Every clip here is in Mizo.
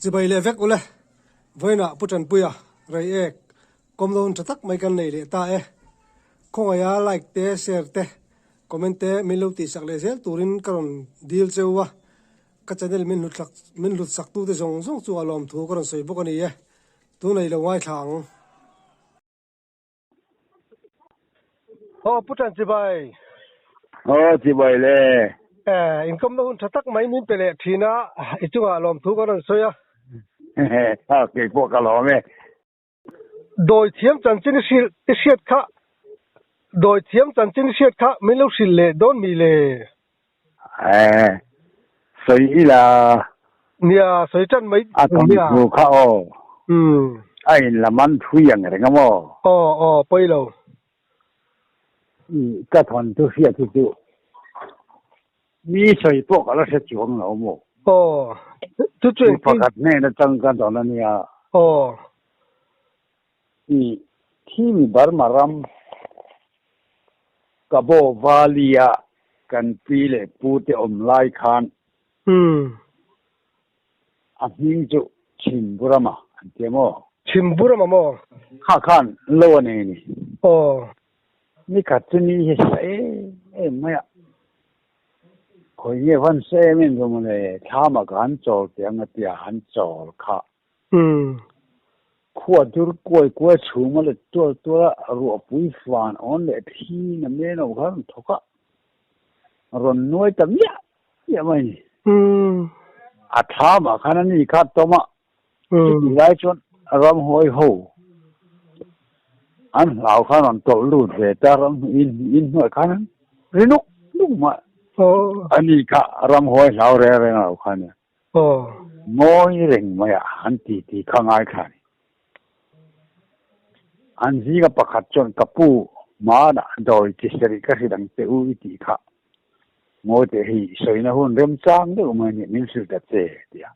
Chibai leh vek ule, vawiinah Pu Tanpuia Reiek kawm dawn tha tak mai kan nei leh ta e. Khawngaia like te, share te, comment te min lo tihsak leh zel turin ka rawn dil cheu a, ka channel min hluthlak min hlutsak tute zawng zawng chu a lawmthu ka rawn sawi bawk a ni e. Tunah i lo ngaithla ang. Aw Pu Tan Chibai. Aw Chibai le. Eh, inkawmna hun tha tak mai min pe leh thin a, i chungah lawmthu kan rawn sawi a. Ha, kei pawh ka lawm e. Dawi thiam chanchin i hrilh i hriat kha, dawi thiam chanchin i hriat kha min lo hrilh leh dawn mi le? Eh, sawi ila. Nia, sawi tan mai. A thawnthu kha aw. Umm. A in la man thui ang reng a maw? Aw, aw, pawi lo. I ka thawnthu hriat hi chu mi sawi pawh ka la hre chuang lo maw? Aw, chu chu Mi pakhat hnen atang ka dawn a nia. Aw. I thimi Burma ram Kabaw Valley-a kan pi leh pute awm lai khan a hming chu Chhimburama an ti a maw? Chhimburama maw? Kha khan lo a nei a ni. Aw. Nikhat chu ni hi sa em em mai a. Khawi nge van sa em em zawng mawle, thlamah ka han chawl teh ang a tia han chawl kha. Khua dur kuai kuai chhum a let tual tual a, ruahpui van awn leh thli na men lo kha rawn thawk a, rawn nuai ta miah miah mai a ni. A thlamah khan a ni kha tawm a, chutih lai chuan ramhuai ho an hlau khan rawn tawlh lut ve ta, ram in hnuai khan an ri nuk nuk mai a ni kha ramhuai hlau reng reng lo kha a nia. Aw. Ngawi reng mai a han ti ti kha ngaithla a ni. An zinga pakhat chuan ka pu hmanah dawi chi sarih ka hrilh ang che u i tih kha ngawi teh hei sawina hun remchang deuh mai a ni min hrilh ta che ti a.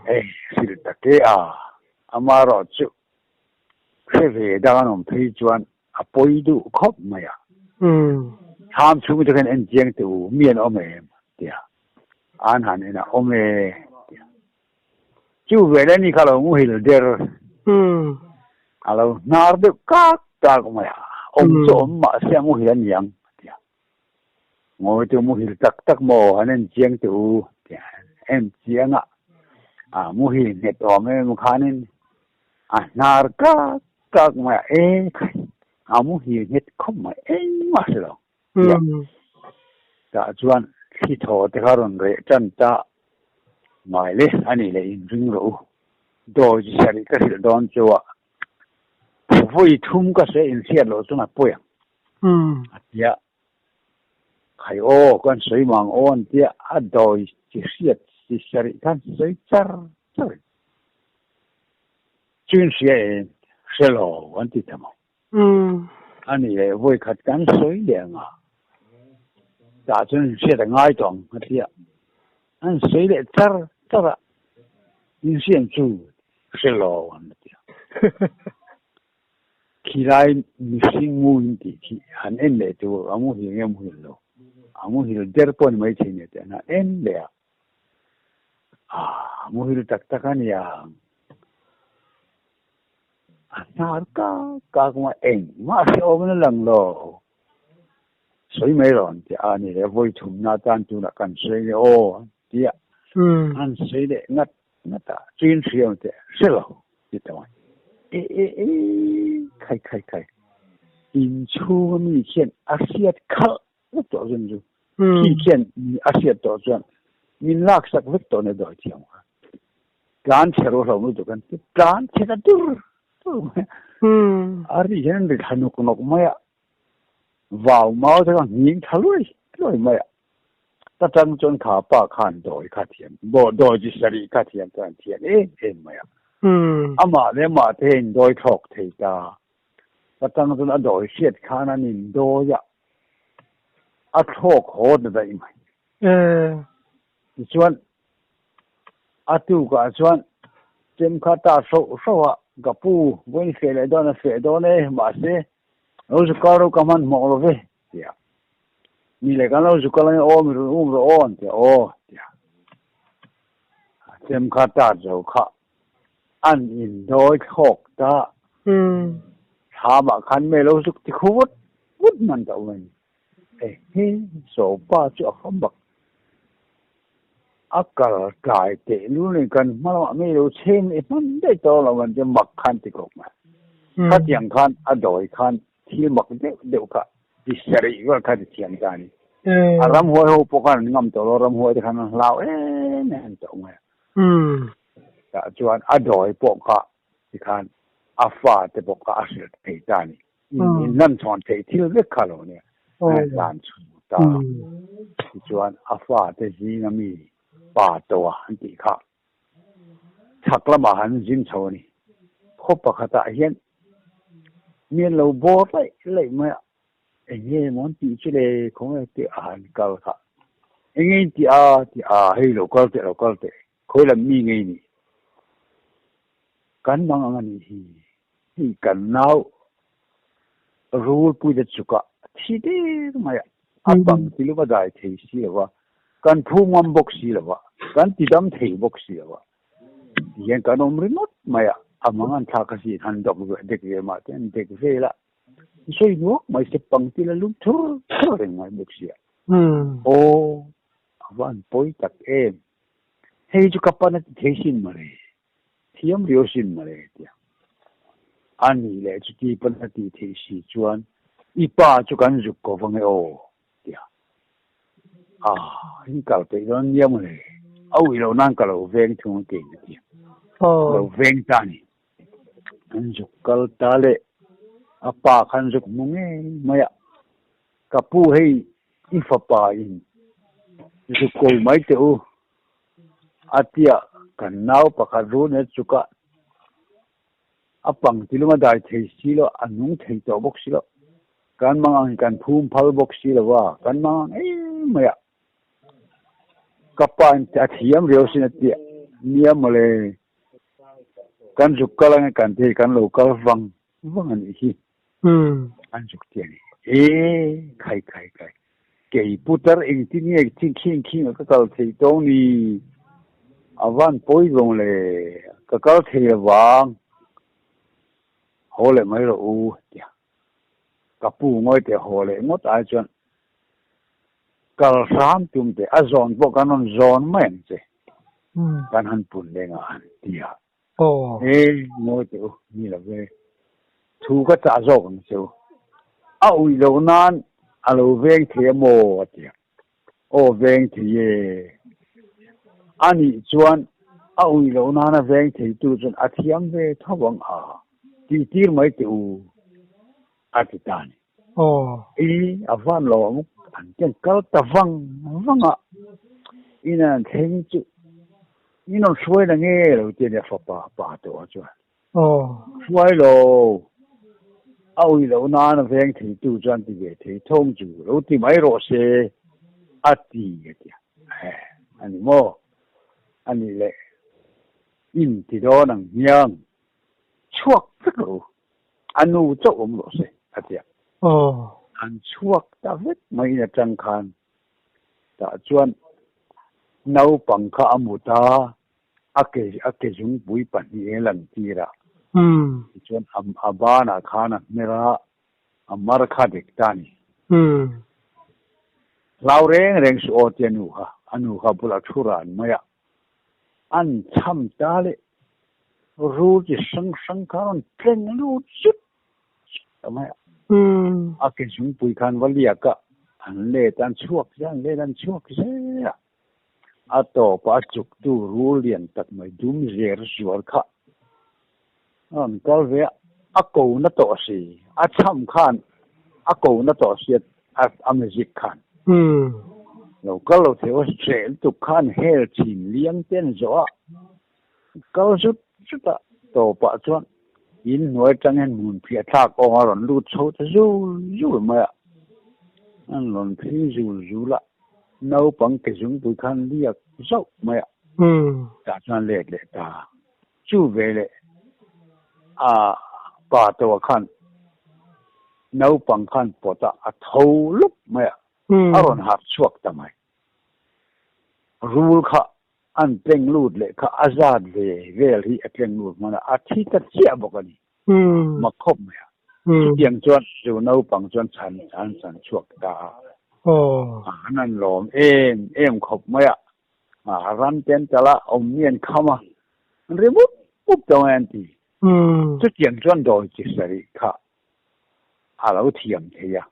Hei hrilh ta ke a, amaherawh chu hre ve dang an awm phei chuan a pawi duh khawp mai a. Thlam chhung te khan en chiang teh u, mi an awm em? ti a. An han en a, awm e ti a. Chu vel a ni kha lo muhil der. A lo hnar deuh kak kak mai a, awm chu awm mah se a muhil a ni ang ti a. Ngawi chu muhil tak tak maw han en chiang teh u ti a. En chiang a, a muhil nghet awm em khanin A hnar kak kak mai a, e khai, a muhil nghet khawp mai, engmah hre lo. Tia, tah chuan thli thaw te kha rawn reh tan ta ngai le, a nih leh inring rawh u. Dawi chi sarih ka hrilh dawn chu a, vawi thum ka sawi inhriat loh chuan a pawi ang, a tia. Khai aw, kan sawi mang aw an tia, a dawi chi hriat chi sarih khan sawi char char in. Chuin hria em? Hre lo an ti ta mai. A ni leh vawi khat kan sawi leh ang a, tah chuan hriat a ngai tawh ang a tia. An sawi leh char char a, inhriat chu hre lo an ti a. Khilai mihring mu in tih khi han en leh tur a muhil nge muhil lo, a muhil der pawh ni maithei nia tih an han en leh a, ah muhil tak tak a nia a hnar kak kak mai engmah hrehawm in a lang lo sawi mai rawh an ti a ni le vawi thumna atan tunah kan sawi nge aw an ti a an sawi leh ngat ngat a chuin hriam te hre lo ti ta mai e e e khai khai khai inchhung ami khian a hriat khalh vek tawh chuan chu khi khian a hriat tawh chuan min laksak vek tawh nia dawi thiam kha tlan chhe ru hlo lutuk an ti tlan chhe ta dur dur mai a ri hian an ri thla nuk nuk mai a vau mau te kha nghing tha luai luai mai a ta tang chuan kha pa khan dawi kha thiam dawi chi sarih kha thiam chuan thiam em em mai a amah leh amah te in dawi thlawk thei ta ta tang chuan a dawi hriat khan an in dawi a a thlawk haw ta daih mai tichuan a tukah chuan chem kha ta hroh hroh a ka pu vawiin feh leh dawn a feh dawn e mahse lo zu kal ro ka hmanhmawh lo ve tia mi leh kan lo zu kal ang e aw mi rawn um rawh aw an tia aw tia. Chem kha tat zo kha an in dawi thlawk ta. Thlam ah khan me lo zuk ti khu vut vut man ta um a ni. Ehe saw pa chu a fam bak. A kal tlai teh lul nen kan hma lamah me lo chhem leh hman daih tawh lo an tia mak khan ti khawp mai. Khatiang khan a dawi khan thil mak deuh deuh kha ti sarih vel kha ti thiam ta a ni. A ramhuai ho pawh khan an ngam tawh lo, ramhuai te khan an hlau em em tawh mai a. Tah chuan a dawi pawh kha tikhan a fa te pawh kha a hrilh thei ta a ni. In lan chhawn theih thil vek kha lo nia lan chhun ta. Tichuan a fa te zinga mi pa tawh an tih kha Chhak lamah han zin chho a ni. Khaw pakhatah hian mi an lo bawr laih laih mai a, eng nge maw an tih chu le khawnge tih a han kal kha. Eng nge in tih a tih a, hei lo kal teh lo kal teh, khawi lam mi ngei ni. Kan mang ang a nih hi, hei kan nau rulpui te chukah thi der mai a, a pang ti luva dai thei si lo va, kan phu ngam bawk si lo va, kan ti dam thei bawk si lo va, ti hian kan awm ringawt mai a, a mang an thlak a sin han dawk ve dek ve mah te an dek vel a, sawi nuak mai se pang ti la lum thur thur reng mai bawk si a, aw a va han pawi tak em, hei chu ka pan a ti thei sin mawle. Thiam riau sin mawle tia. A nih leh chuti pawn a tih theih si chuan i pa chu kan zuk ko vang e aw tia. A, in kal peih dawn nia mawle. A uih loh nan ka lo veng thung a kein a tia. Lo veng ta a ni. An zuk kal ta leh a pa khan zuk hmu ngei mai a. Ka pu hei i fapa in zuk ko mai teh u. A tia kan nau pakhat run e chukah a pang tilum a dai thei si lo, a nung thei tawh bawk si lo. Kan mang ang hi kan phum phal bawk si lo va, kan mang ang em mai a. Ka pa in a thiam riau sin a tia, nia mawle, kan zuk kal ange kan ti hei kan lo kal vang vang a nih hi. An zuk ti a ni. E, khai khai khai. Kei putar engtin nge thing khing khing a ka kal thei tawng ni. A van pawi zawng le, ka kal thei lovang. Haw leh mai rawh u, tia. Ka pu ngawi teh haw leh ngawt ai chuan kal hram tum teh, a zawn pawh kan rawn zawn mai ang che. Kan han pun leng a han ti a. Aw. E, ngawi teh u, ni lo ve. Thu ka chah zawk ang che u. A uih loh nan a lo veng thei a maw? a ti a. Aw, veng thei e. A nih chuan a uih loh nana veng theitu chuan a thiam ve tho ang a, tih tir mai teh u, a ti ta a ni. Aw. I, a van lo ang, an ken kal ta vang vang a, ina an thleng chu in rawn hruai na nge lo ti a nia fapa pa tawh ah chuan. Aw. Hruai lo, a ui loh nan a veng theitu chuan ti ve thei thawng chu lo ti mai rawh se a ti a ti a. A ni maw? A nih leh in ti dawn ang hmiang, chhuak vek rawh u. A nu chauh awm rawh se, a ti a. An chhuak ta vek mai in atang khan tah chuan naupang kha a mut a, a ke a ke zungpui pahnih a lan tir a. Tichuan a banah khan a hmer a, a mar kha dek ta a ni. Hlau reng reng suh aw tia nu kha, a nu kha bulah thu ran mai a. An cham ta leh rul chi hrang hrang kha rawn tleng lut zut zut ta mai a. A ke zungpui khan va liak a, an let a, an chhuak zel, an let a, an chhuak zel a. A tawpah a chuktu rul lian tak mai dum zer zuar kha a rawn kal ve a, a ko na tawh si, a cham khan a ko na tawh si a magic khan. Lo kal lo thei aw hreh lutuk khan hel chin liang te an zawh a, kal zut zut a tawpah chuan in hnuai atang hian hmun phiah thlak awng a rawn lut chho ta zul zul mai a, an rawn phei zul zul a, naupang ke zungpui khan liak zauh mai a, tah chuan let leh ta. Chu veleh a pa tawh khan naupang khan pawt a, a tho lup mai a, a rawn harh chhuak ta mai. Rul kha An tleng lut leh kha a zat ve vel hi a tleng lut hman a, a thi ta chiah bawk a ni. Mak khawp mai a. Chutiang chuan chu naupang chuan chhan an chan chhuak ta a. An an lawm em em khawp mai a. Ran te an tal a, awm mi an kham a, an ri mup mup ta mai an ti. Chutiang chuan dawi chi sarih kha a lo thiam thei a.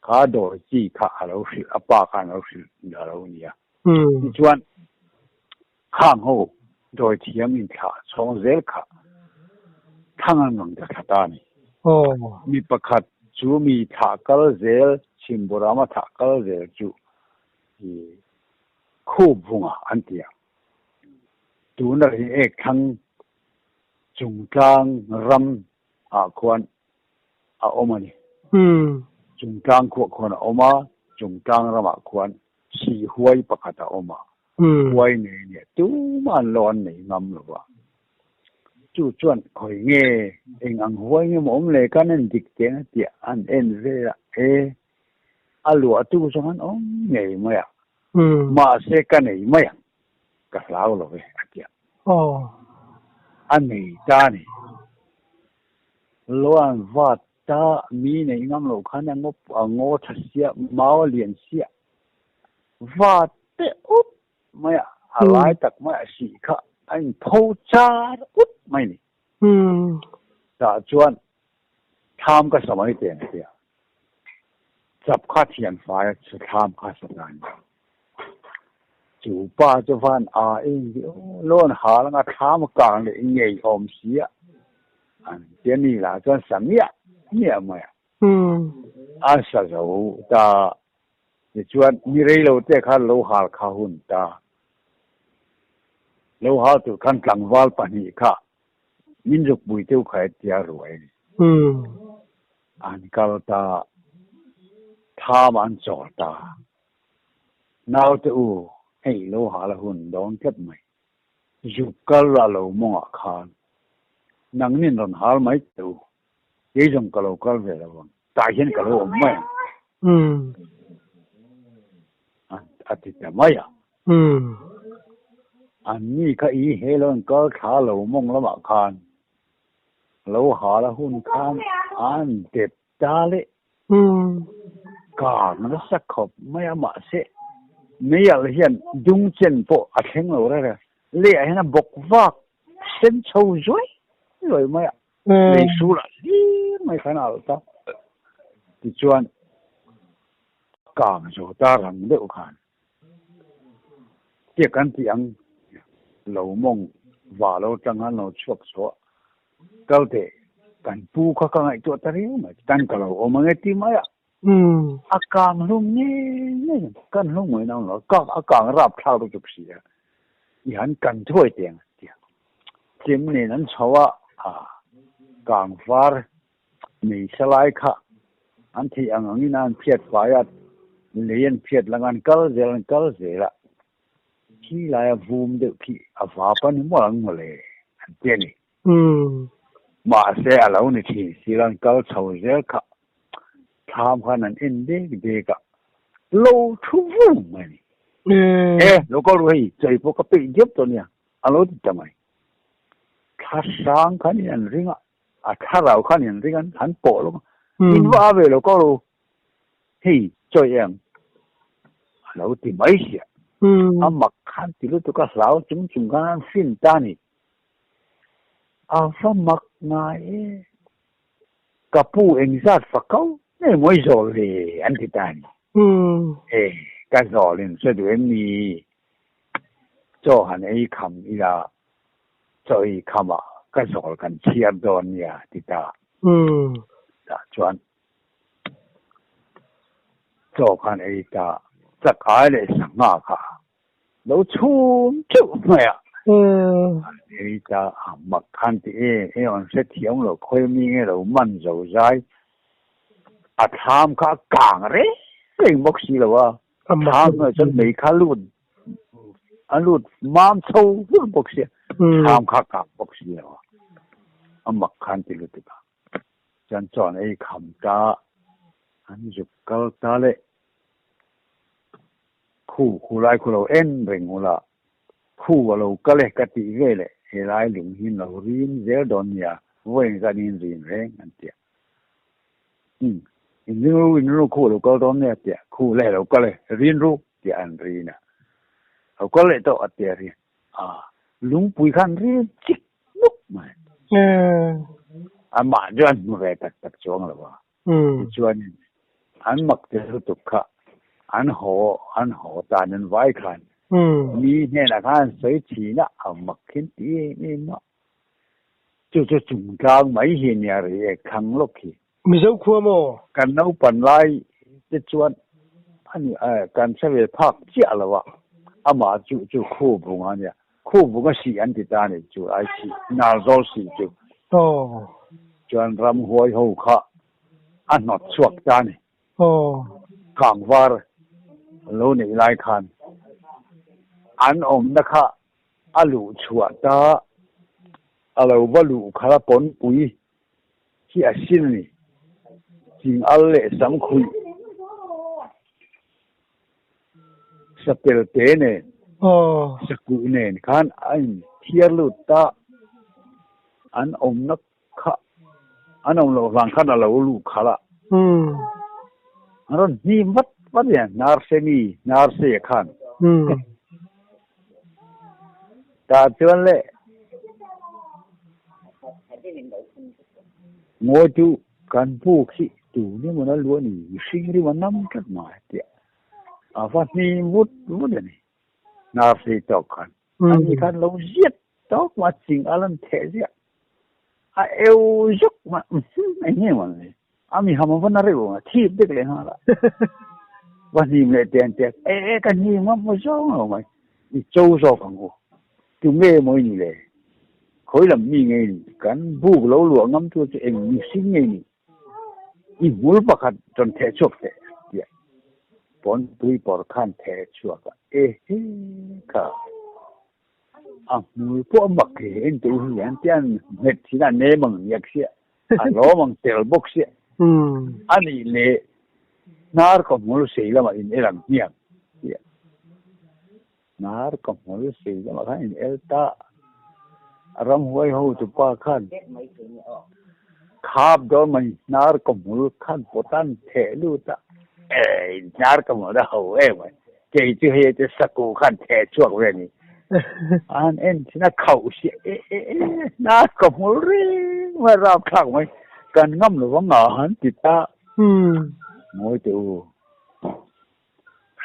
Kha dawi chi kha a lo hrilh, a pa khan a lo hrilh a lo ni a. Tichuan, khang ho dawi thiam inthlah chhawng zel kha thlang an rawn ta thla ta a ni. Mi pakhat chu mi thlah kal zel, Chhimburama thlah kal zel chu i khup vunga an ti a. Tuna hi ek thlang chungtlang ram ah khuan a awm a ni. Chungtlang khuah khuan a awm a, chungtlang ramah khuan sih huai pakhat a awm a, huai nei a nia, tumah an lo an nei ngam lo va. Chu chuan khawi nge, eng ang huai nge maw awm le kan en dik teng a tia an en vel a, e, a luahtu zawng an awm ngei mai a, mahse ka nei mai ang. Ka hlau lo e, a ti a. A nei ta a ni. Lo an vat ta, mi nei ngam loh khan a ngawp a ngaw tha sia, mau a lian sia. Vat te up mai a, a lai tak mai a sih kha a inpho char ut mai a ni. Tah chuan thlam ka sa mai teng a ti a. Chap kha thian fai a chu thlam kha sa ta a ni. Chu pa chu van a eng viau lawn hal anga thlam a kang leh ngei awm si a, an ti a ni lah chuan sa miah miah mai a. A sa zo ta tichuan ni rei lo te khan lo hal kha hun ta. Lo hal tur khan tlangval pahnih kha min zukpui teuh kha e tia ruai a ni. An kal ta, thlam an chawl ta. Naute u, hei lo hal a hun dawn tlat mai. Zuk kal a lo mawngah khan nangnin rawn hal mai teh u, kei zawng ka lo kal ve lo ang, tah hian ka lo awm mai ang. A ti ta mai a. Anni kha i he lo an kal thla lo mawng lamah khan lo hal a hun khan an dep ta le. Kang nasa khawp mai a mahse meialh hian dung chen pawh a thleng lo reng reng. Leiah hian a bawk vak sen chho zuai zuai mai a, lei sulah hlir mai khan a alh ta. Tichuan kang zo ta rang deuh khan Tiak kan tih ang lo mawng va lo tang an lo chhuak chhuah kal teh kan pu kha ka ngaihtuah ta riau mai tan ka lo awm ange ti mai a a kang hlum nge nge kan hlum ngei nang lo ka a kang rap thlak lutuk si a i han kan thuai teng tia chem nen an chho a a kang var Nei salai kha an theih ang angin an phiat fai a, lei an phiat lang a, an kal zel an kal zel a, khi laia vum deuh khi a vap a ni maw ang mawle an ti a ni. Mahse a lo ni thin si lo, an kal chho zel kha thlam khan an en dek dek a, lo thu vum mai a ni. E, lo kal ru hei, chei pawh ka peih diap tawh nia, a lo ti ta mai. Thla hrang khan in an ring a, A thlarau khan in ring an han pawh lo in va a ve lo ko lo hei chawi em a lo ti mai sia a mak khan ti lutuk a hlau chung chung khan an fin ta ni a va mak ngai e ka pu engzat fa ko nge mawi zawl le an ti ta ni e ka zawl in hre duh em ni chaw han ei kham ila Chaw ei khamah ka zawl kan chhiar dawn nia ti ta. Tah chuan chaw khan ei ta chak ai leh sangha kha lo chhum teuh mai a. An ei ta a mak khan ti e e an hre thiam lo khawi mi nge lo man zo zai a thlam kha a kang reng reng bawk si lo a. Thlam hnuaiah chuan mei kha lut a lut mam chho hlur bawk sia thlam kha kak bawk si lo a a mak khan ti lutuk a chuan chuan ei kham ta an zuk kal ta le khu khu lai khu lo en reng ula. Khu a lo kal e ka tih ve leh helai lung hi lo rin zel dawn nia, vawiin zan in rin reng an ti a. Umm, in ring ru, in ring ru, khu a lo kal dawn nia tia, khu leh lo kal e, rin ru tia an rin a. Lo kal leh tawh a ti a rin a, lungpui khan rin chik nuk mai. Amah chu an hmu ve tak tak chuang lo a. Tichuanin an mak te lutuk kha an haw an haw tan an vai khan mi hnenah khan sawi thin a, a mak khin ti em em a. Chu chu chungtlang mai hi a nia rei e, thlang lawk hi. Mizo khua maw? Kan naupan lai te chuan a ni kan hre ve phak chiah lo a, amah chu chu khu bung a nia, Khu bung a sih an ti ta a ni chu ai sih, Nalzawl sih chu. Chuan ramhuai ho kha a hnawt chhuak ta a ni. Kangvar lo neih lai khan an awmna kha a luh chhuah ta, a lo va luh kha la pawnpui hi a sin a ni. Ching al leh samkhuih Sapel te nen, sakuh nen khan a inthiar lut ta, an awmna kha an awm loh vang khan a lo luh khalh a. An rawn hnim vat vat hian hnar se mi hnar se khan. Tah chuan le ngawi chu kan buk hi tun emaw na luah a ni, mihring rim a nam tlat mai tia a va hnim vut vut a ni. Hnar sei tawk khan ani khan lo ziat tawk mah ching a lan theh ziah a eu zuk mah eng nge maw ni a mi ham a va na reuh ang a thip dek leh nghal a va hnim leh ten tek e e ka hnim a maw zawng lo mai i cho zawk ang u tu nge maw i ni le khawi lam mi nge i ni kan buk lo luah ngam chu chu eng mihring nge i ni i hmul pakhat rawn theh chhuak teh tia pawnpui pawr khan theh chhuak a e he kha A hmul pawh a mak hle en teh u hi an tia nghet thin a nem ang niak sia a lawm ang tel bawk sia a nih leh hnar ka hmul sei lamah in el ang hmiang tia hnar ka hmul sei lamah khan in el ta ramhuai ho tu pa khan khap dawn mai hnar ka hmul khan pawtan theh lut a e hnar ka hmul a ho em mai. Kei chu hei te saku khan theh chhuak ve ni. An en thin a khauh si e e e na ka hmul reng mai rap thlak mai kan ngam lo vang a han ti ta. Ngawi teh u.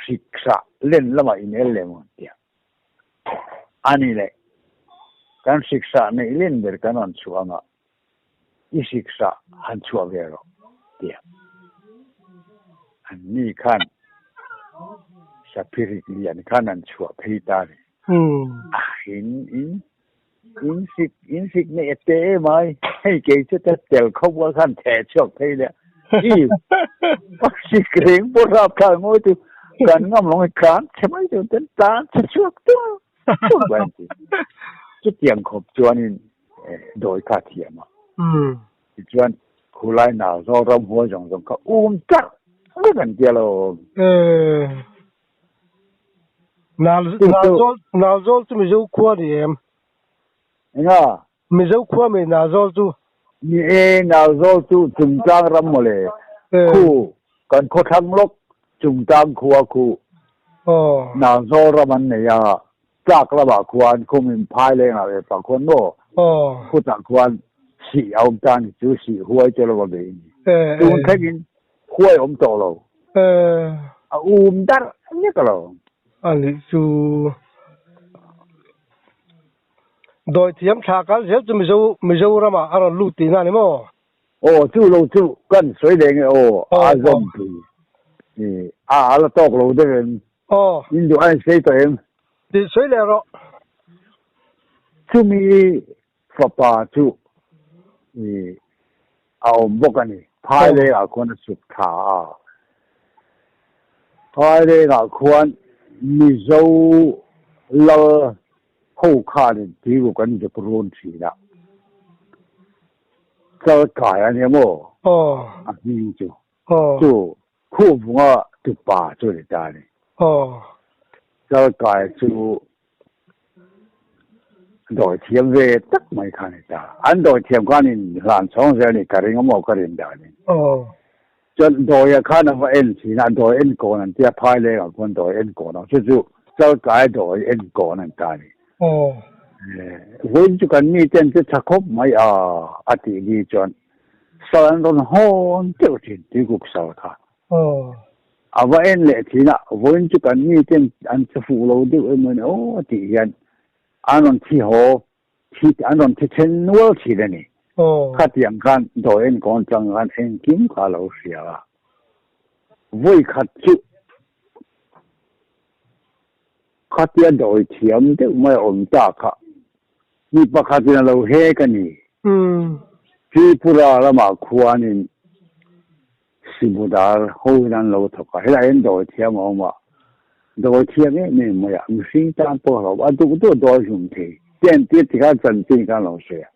Hrik sah len lamah in el leh maw tia. Ani leh kan hrik sah neih len ber kan rawn chhuah anga i hrik sah han chhuah ve rawh tia. An ni khan Saphirik lian khan an chhuah phei ta ni. A in in in sik in sik nei a te em ai hei kei chu ta tel khawp ual khan theh chhuak phei leh i a sik reng pawh rap thlak ngawi tu kan ngam lo nge tlan chhe mai chu ten tlan chhe chhuak tu tu an ti chutiang khawp chuanin dawi kha thiam a tichuan khulai nau zawng ramhuai zawng zawng kha um char vek an tia lo. Nalzawl Nalzawl chu Mizo khua ni em? Enga? Mizo khua mi Nalzawl chu? Ni e, Nalzawl chu Chungtlang ram mawle. Khu, kan khawthlang lawk Chungtlang khua khu. Nalzawl ram an nei a, tlak lamah khuan khum in phai lengah ve pah khuan maw? Khutah khuan sih a awm ta ni chu, sih huai chu lo va bei ni. Tun thlengin Huai awm tawh lo. A um darh nek lo. A nih chu. Dawi thiam thla kal zel chu Mizo Mizoram ah a rawn lut tihna a ni maw? Aw chu lo chu kan sawi leh nge aw a zawmpui i a la tawk lo deuh em? Aw. In duh a in sawi tawh em? Tih sawi leh rawh. Chumi Fapa chu i a awm bawk a ni. Phailengah khuan a chhuk thla a. Phailengah khuan Mizo lal ho khanin tuiruk an zuk run thin a. Chalkai a nia maw? A hming chu. Chu Khuhvunga tupa chu a ni ta a ni. Chalkai chu. Dawi thiam ve tak mai kha a ni ta. An dawi thiam khan in hlan chhawng zel a ni ka ring a maw ka rin danin. Chuan dawia khan a va en thin a, dawi en kawn an tia phai lengah khuan dawi en kawn a, chu chu chalkai dawi en kawn an ta a ni. Vawiin chu kan miten chu tha khawp mai a, a tih ni chuan sal an rawn hawn teuh thin tuikuk sal kha. A va en leh thin a, vawiin chu kan miten an che fuh lo deuh emaw ni aw a tih hian an rawn thi haw thi an rawn thi then nual thin a ni. Khatiang khan dawi enkawl tang khan engkim kha a lo hria a. Vawi khat chu khatia dawi thiam deuh mai a awm ta kha mi pakhatin a lo hek a ni. Tripura lamah khuanin Sibudar hoin an lo thawk a, helaiah hian dawi thiam a awm a, dawi thiam em em mai a, mihring tan pawh a hlauh a, duh duh a dawi hlum thei te an tir tikhan chanchin khan lo sawi a.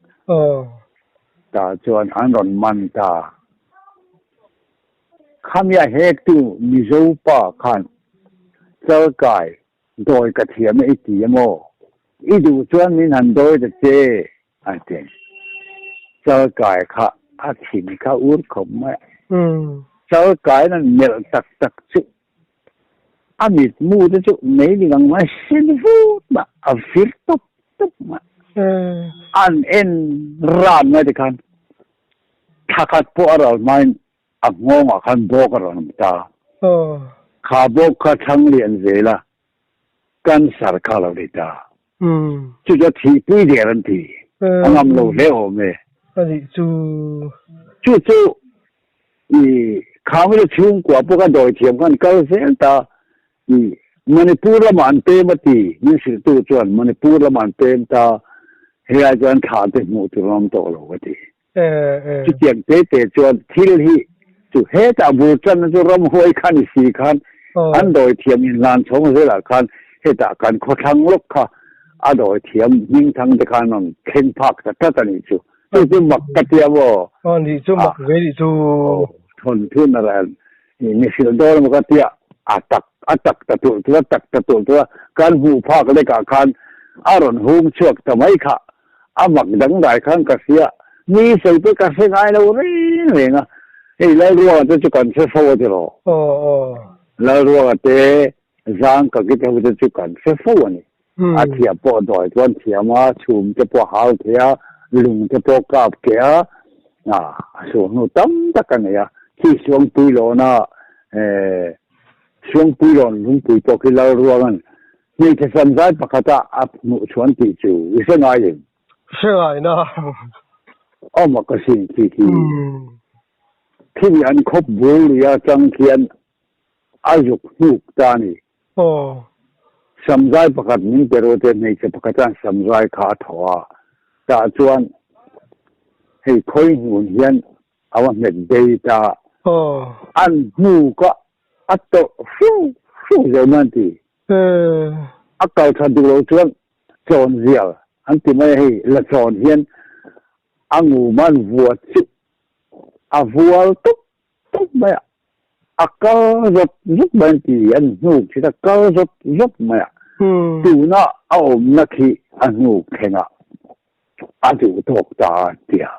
Tah chuan an rawn man ta. Khamia hektu Mizo pa khan Chalkai dawi ka thiam e i ti emaw? I duh chuan min han dawi ta che a ti. Chalkai kha a thin kha ur khawp mai a. Chalkai nan melh tak tak chu a mitmu te chu mei ni ang mai sin vut mai a vir tawp tawp mai. An en ran mai tikhan thla khat pawh a ral hmain A nghawngah khan bawk a rawn awm ta. Kha bawk kha thlang lian zel a, cancer kha a lo nei ta. Chu chu a thihpui der an ti. A ngam lo hle awm e. A nih chu. Chu chu i Khamile chhungkua pawh kha dawi thiam khan kal zel ta. I Manipur lamah an pem a ti. Min hrilhtu chuan Manipur lamah an pem ta. Helai chuan thla te hmuh tur an awm tawh lo a ti. Chutiang te te chuan thil hi chu hetah bul tanna chu ramhuai kha ni si khan an dawi thiam inhlan chhawng zelah khan hetah kan khawthlang lawk kha a dawi thiam hmingthang te khan rawn thleng phak ta tlat a nih chu. Chu chu mak ka tia maw? Aw nih chu mak ve nih chu. Thawn thun a rawn mi hrilh dawn emaw ka tia a tak a tak ta tulh tulh a tak ta tulh tulh a kan hmuh phak lekah khan a rawn hung chhuak ta mai kha. A mak dangdai khan ka hria, mi sawi pawh ka hre ngai lo reng reng a, hei Lalruanga te chu kan hre fo a tiraw? Lalruanga te zang ka ki te ho te chu kan hre fo a ni. A thiam pawh dawi chuan thiam a, chhum te pawh a hal thei a, lung te pawh kap keh a, a sual hnu tam tak a nei a, khi Suangpuilawna Suangpuilawn lungpui pawh khi Lalruanga'n Hmeichhe samzai pakhata a hmuh chhuan tih chu i hre ngai em? Hre ngai na. Awm a ka sin khi khi. Khi nih an khawp bul lui atang khian a zuk hnuk ta a ni. Samzai pakhat min pe ru te hmeichhe pakhat chuan samzai kha a thaw a, tah chuan hei khawi hmun hian a va hmet bei ta. An hnuk a a tawrh hru hru zel mai an ti. A kal tha duh lo chuan chawn zial an ti mai a hei, la chawn hian a ngum an vua chu a vual tawp tawp mai a, a kal zawt zawt mai an ti, an hnuk thin a kal zawt zawt mai a, tuna a awmna khi a hnuk thlengah a duh tawk ta an ti a,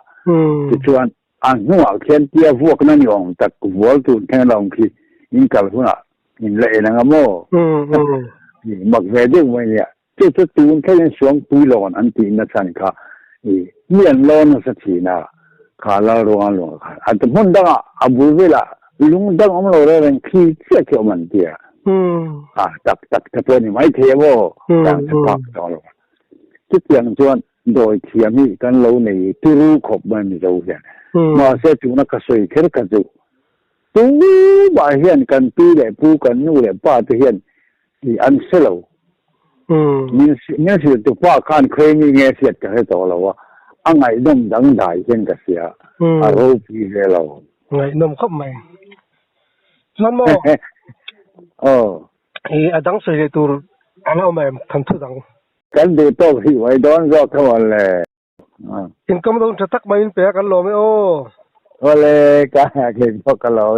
tichuan A hnungah khian tia vuakna ni awm tak vual tur thleng a lo awm khi in kal hunah in la en anga maw? Mak ve deuh mai nia. Chu chu tun thlengin Suangpui lawn an tih nachhan kha i mi an lawn nasa thin a, kha Lalruanga lungah khan. A hmun dangah a bul velah lung dang awm lo reng reng khi chiah khi awm an ti a. A tak tak te pawh ni maithei a maw? Tang che phak tawh lo. Chutiang chuan dawi thiam hi kan lo nei turu khawp mai Mizo hian. Mahse tuna ka sawi kher kha chu tumah hian kan pi leh pu kan nu leh pa te hian i an hre lo. Min min hrilh tu pa khan khawi mi nge hriat ka hre tawh lo a, a ngaihnawm dangdai hian ka hria, a ropui ve lo. Ngaihnawm khawp mai. Chuan maw? Aw. I a dang sawi leh tur a la awm em thanthu dang? Kan duh tawk hi uai dawn zawk tho ang le. Income dawn tha tak maiin pe a kan lawm e aw. Awle ka kei pawh ka lawm.